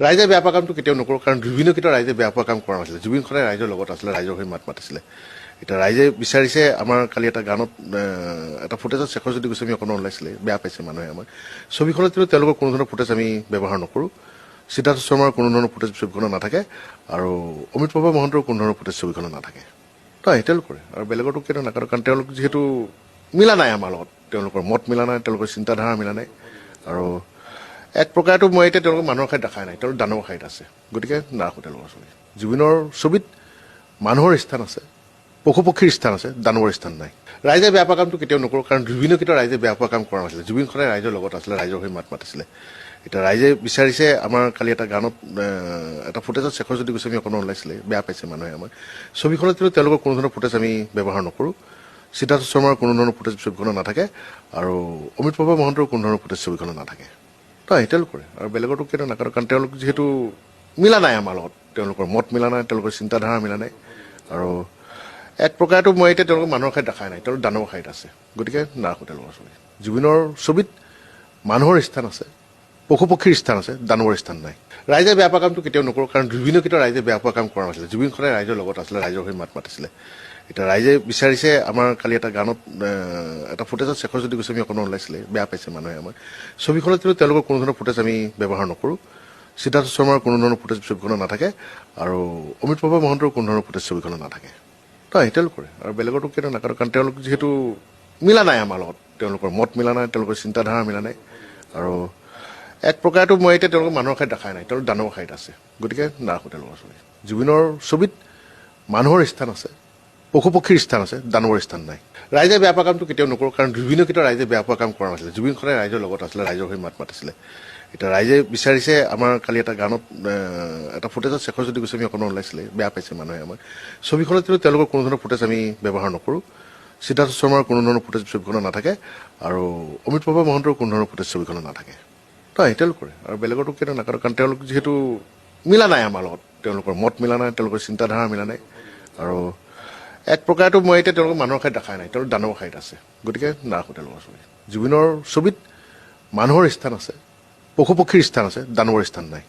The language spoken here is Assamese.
ৰাইজে বেয়া পোৱা কামটো কেতিয়াও নকৰোঁ, কাৰণ জুবিনে কেতিয়াও ৰাইজে বেয়া পোৱা কাম কৰা নাছিলে। জুবিন সদায় ৰাইজৰ লগত আছিলে, ৰাইজৰ হৈ মাত মাতিছিলে। এতিয়া ৰাইজে বিচাৰিছে, আমাৰ কালি এটা গানত এটা ফুটেজত শেখৰ জ্যোতি গোস্বামী অকণমান ওলাইছিলে, বেয়া পাইছে মানুহে আমাৰ ছবিখনত। কিন্তু তেওঁলোকৰ কোনো ধৰণৰ ফুটেজ আমি ব্যৱহাৰ নকৰোঁ। সিদ্ধাৰ্থ শৰ্মাৰ কোনো ধৰণৰ ফুটেজ ছবিখনত নাথাকে আৰু অমিত প্ৰভা মহন্তৰ কোনো ধৰণৰ ফুটেজ ছবিখনত নাথাকে। নহয়, তেওঁলোকৰে আৰু বেলেগৰতো কেতিয়াও নাকাটো, কাৰণ তেওঁলোক যিহেতু মিলা নাই আমাৰ লগত, তেওঁলোকৰ মত মিলা নাই, তেওঁলোকৰ চিন্তাধাৰা মিলা নাই। আৰু এক প্ৰকাৰতো মই এতিয়া তেওঁলোকক মানুহৰ শাৰীত দেখাই নাই, তেওঁলোক দানৱৰ শাৰীত আছে, গতিকে নাৰাখোঁ তেওঁলোকৰ ছবি। জুবিনৰ ছবিত মানুহৰ স্থান আছে, পশু পক্ষীৰ স্থান আছে, দানৱৰ স্থান নাই। ৰাইজে বেয়া পোৱা কামটো কেতিয়াও নকৰোঁ, কাৰণ জুবিনে কেতিয়াও ৰাইজে বেয়া পোৱা কাম কৰা নাছিলে। জুবিন সদায় ৰাইজৰ লগত আছিলে, ৰাইজৰ হৈ মাত মাতিছিলে। এতিয়া ৰাইজে বিচাৰিছে, আমাৰ কালি এটা গানত এটা ফুটেজত শেখৰ জ্যোতি গোস্বামী অকণমান ওলাইছিলে, বেয়া পাইছে মানুহে আমাৰ ছবিখনত। কিন্তু তেওঁলোকৰ কোনো ধৰণৰ ফুটেজ আমি ব্যৱহাৰ নকৰোঁ। সিদ্ধাৰ্থ শৰ্মাৰ কোনো ধৰণৰ ফুটেজ ছবিখনত নাথাকে আৰু অমিত প্ৰভা মহন্তৰ কোনো ধৰণৰ ফুটেজ ছবিখনত নাথাকে। নহয়, তেওঁলোকৰে আৰু বেলেগৰতো কেতিয়াও নাকাটো, কাৰণ তেওঁলোক যিহেতু মিলা নাই আমাৰ লগত, তেওঁলোকৰ মত মিলা নাই, তেওঁলোকৰ চিন্তাধাৰা মিলা নাই। আৰু এক প্ৰকাৰতো মই এতিয়া তেওঁলোকক মানুহৰ শাৰীত দেখাই নাই, তেওঁলোক দানৱৰ শাৰীত আছে, গতিকে নাৰাখোঁ তেওঁলোকৰ ছবি। জুবিনৰ ছবিত মানুহৰ স্থান আছে, পশু পক্ষীৰ স্থান আছে, দানৱৰ স্থান নাই। ৰাইজে বেয়া পোৱা কামটো কেতিয়াও নকৰোঁ, কাৰণ জুবিনে কেতিয়াও ৰাইজে বেয়া পোৱা কাম কৰা নাছিলে। জুবিন সদায় ৰাইজৰ লগত আছিলে, ৰাইজৰ হৈ মাত মাতিছিলে। এতিয়া ৰাইজে বিচাৰিছে, আমাৰ কালি এটা গানত এটা ফুটেজত শেখৰ জ্যোতি গোস্বামী অকণমান ওলাইছিলে, বেয়া পাইছে মানুহে আমাৰ ছবিখনত। কিন্তু তেওঁলোকৰ কোনো ধৰণৰ ফুটেজ আমি ব্যৱহাৰ নকৰোঁ। সিদ্ধাৰ্থ শৰ্মাৰ কোনো ধৰণৰ ফুটেজ ছবিখনত নাথাকে আৰু অমিত প্ৰভা মহন্তৰ কোনো ধৰণৰ ফুটেজ ছবিখনত নাথাকে। নহয়, তেওঁলোকৰে আৰু বেলেগৰতো কেতিয়াও নাকাটো, কাৰণ তেওঁলোক যিহেতু মিলা নাই আমাৰ লগত, তেওঁলোকৰ মত মিলা নাই, তেওঁলোকৰ চিন্তাধাৰা মিলা নাই। আৰু এক প্ৰকাৰতো মই এতিয়া তেওঁলোকক মানুহৰ শাৰীত দেখাই নাই, তেওঁলোক দানৱৰ শাৰীত আছে, গতিকে নাৰাখোঁ তেওঁলোকৰ ছবি। জুবিনৰ ছবিত মানুহৰ স্থান আছে, পশু পক্ষীৰ স্থান আছে, দানৱৰ স্থান নাই। ৰাইজে বেয়া পোৱা কামটো কেতিয়াও নকৰোঁ, কাৰণ জুবিনে কেতিয়াও ৰাইজে বেয়া পোৱা কাম কৰা নাছিলে। জুবিন সদায় ৰাইজৰ লগত আছিলে, ৰাইজৰ হৈ মাত মাতিছিলে। এতিয়া ৰাইজে বিচাৰিছে, আমাৰ কালি এটা গানত এটা ফুটেজত শেখৰ জ্যোতি গোস্বামী অকণমান ওলাইছিলে, বেয়া পাইছে মানুহে আমাৰ ছবিখনত। কিন্তু তেওঁলোকৰ কোনো ধৰণৰ ফুটেজ আমি ব্যৱহাৰ নকৰোঁ। সিদ্ধাৰ্থ শৰ্মাৰ কোনো ধৰণৰ ফুটেজ ছবিখনত নাথাকে আৰু অমিত প্ৰভা মহন্তৰ কোনো ধৰণৰ ফুটেজ ছবিখনত নাথাকে। নহয়, তেওঁলোকৰে আৰু বেলেগৰতো কেতিয়াও নাকাটো, কাৰণ তেওঁলোক যিহেতু মিলা নাই আমাৰ লগত, তেওঁলোকৰ মত মিলা নাই, তেওঁলোকৰ চিন্তাধাৰা মিলা নাই। আৰু এক প্ৰকাৰতো মই এতিয়া তেওঁলোকক মানুহৰ শাৰীত দেখাই নাই, তেওঁলোক দানৱৰ শাৰীত আছে, গতিকে নাৰাখোঁ তেওঁলোকৰ ছবি। জুবিনৰ ছবিত মানুহৰ স্থান আছে, পশু পক্ষীৰ স্থান আছে, দানৱৰ স্থান নাই।